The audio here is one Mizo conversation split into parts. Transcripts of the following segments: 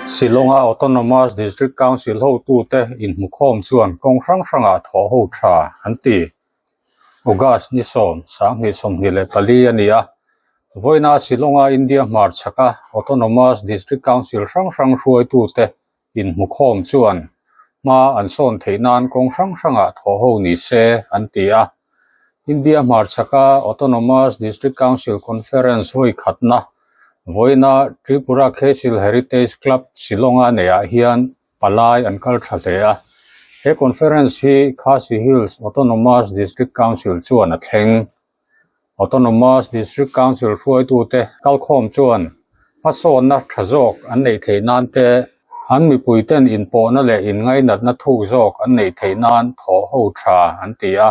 Shillong-a Autonomous District Council hotute inhmukhawm chuan kawng hrang hrangah thawh ho tha an ti. August ni sawm, 2024 a ni a. Vawiina Shillong-a India hmarchhaka Autonomous District Council hrang hrang hruaitute inhmukhawm chuan hma an sawn theih nan kawng hrang hrangah thawh ho ni se an ti a. India hmarchhaka Autonomous District Council Conference vawi khatna vawiina Tripura Khesil Heritage Club Shillong-a neihah hian palai an kal tha hle a. He conference hi Khasi Hills Autonomous District Council chuan a thleng. Autonomous District Council hruaitute kalkhawm chuan hmasawnna tha zawk an neih theih nan te, an mipuiten inpawhna leh inngainatna thuk zawk an neih theih nan thawh ho tha an ti a.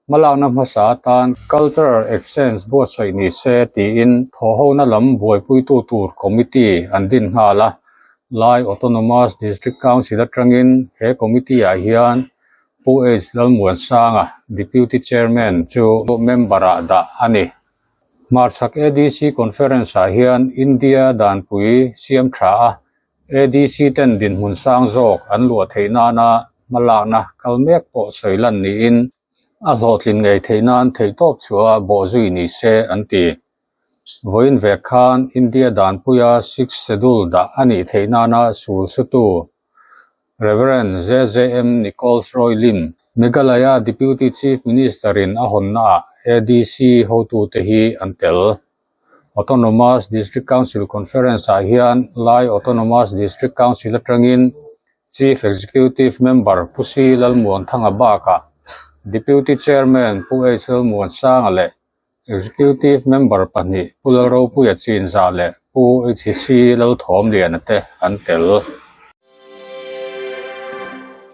Hmalakna hmasa atan Cultural Exchange buatsaih ni se tiin thawhhona lam buaipuitu tur committee an din nghal a. Lai Autonomous District Council atangin he committee-ah hian Pu H Lalmuansanga, Deputy Chairman chu member-ah dah a ni. Hmarchhak ADC Conference-ah hian India danpui siam tha a, ADC ten dinhmun sang zawk an luah theih nana hmalakna kal mek pawh sawi lan niin a hlawhtlin ngei theih nan theihtawp chhuah a bawhzui ni se an ti. Vawiin vek khan India danpuia Sixth Schedule dah a nih theih nana sul sutu Rev. JJM Nichols Roy Lim, Meghalaya Deputy Chief Minister-in a hawnnaah ADC hotute hi an tel. Autonomous District Council Conference-ah hian Lai Autonomous District Council atangin Chief Executive Member Pu Si Lalmuanthanga bakah Deputy Chairman Pu H Lalmuansanga leh Executive Member pahnih Pu Lalropuia Chinzah leh Pu HC Lalthawmliana te an tel.